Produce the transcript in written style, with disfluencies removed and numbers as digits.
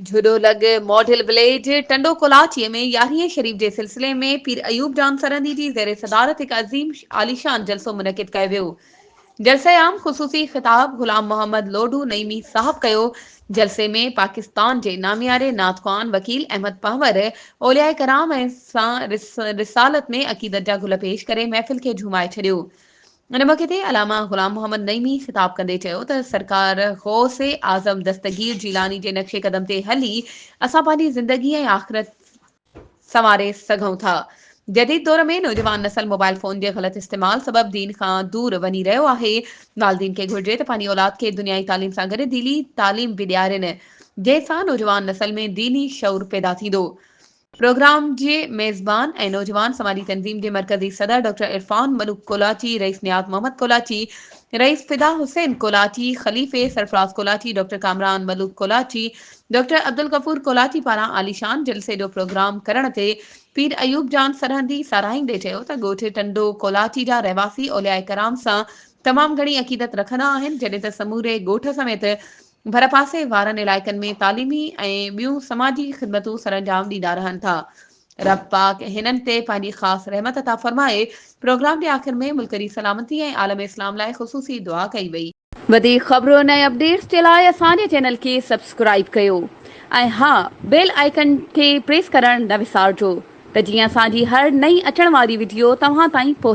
جهڏو لڳ model village Tando Kolachi ۾ يارهين شريف جي سلسلي ۾ پير ايوب جان سرهندي جي زير صدارت هڪ عظيم عاليشان جلسو منعقد ڪيو ويو. جلسي عام خصوصي خطاب غلام محمد لوڍو نعيمي صاحب ڪيو. جلسي ۾ پاڪستان جي نامياري نعت خوان وڪيل احمد پنهور اولياء ڪرام ۽ سان رسالت ۾ عقيدت جا گل پيش ڪري محفل کي جهومائي ڇڏيو. ان موقعي تي علامه غلام محمد نعيمي خطاب ڪندي چيو ته سرڪار غوث اعظم دستگير جيلاني جي نقش قدم تي هلي اسان پنهنجي زندگي ۽ آخرت سنواري سگهون ٿا. جديد دور ۾ نوجوان نسل موبائل فون جي غلط استعمال سبب دين کان دور وڃي رهيو آهي. والدين کي گهرجي ته پنهنجي اولاد کي دنيائي تعليم سان گڏ ديني تعليم به ڏيارين جنهن سان نوجوان نسل ۾ ديني شعور پيدا ٿيندو. پروگرام جي ميزبان ۽ نوجوان سماجي تنظيم جي مرڪزي صدر ڊاڪٽر عرفان ملوڪ ڪولاچي، رئيس نياز محمد ڪولاچي، رئيس فدا حسين ڪولاچي، خليفي سرفراز ڪولاچي، ڊاڪٽر ڪامران ملوڪ ڪولاچي، ڊاڪٽر عبدالغفور ڪولاچي پاران عاليشان جلسي جو پروگرام ڪرڻ تي پير ايوب جان سرهندي ساراهيندي چيو ته ڳوٺ ٽنڊو ڪولاچي جا رهواسي اولياء ڪرام سان تمام گهڻي عقيدت رکندا آهن جڏهن ته سموري ڳوٺ سميت ڀرپاسي وارن علائقن ۾ تعليمي ۽ ٻيون سماجي خدمتون سرانجام ڏيندا رهن ٿا. رب پاڪ هنن تي پنهنجي خاص رحمت عطا فرمائي. پروگرام جي آخر ۾ ملڪ جي سلامتي ۽ عالم اسلام لاء خصوصي دعا ڪئي وئي. وڌيڪ خبرن ۽ اپڊيٽس جي لاء اسان جي چينل کي سبسڪرائيب ڪيو ۽ ها بيل آئيڪن کي پريس ڪرڻ نه وسارجو ته جيئن اسان جي هر نئين اچڻ واري وڊيو توهان تائين پهچي.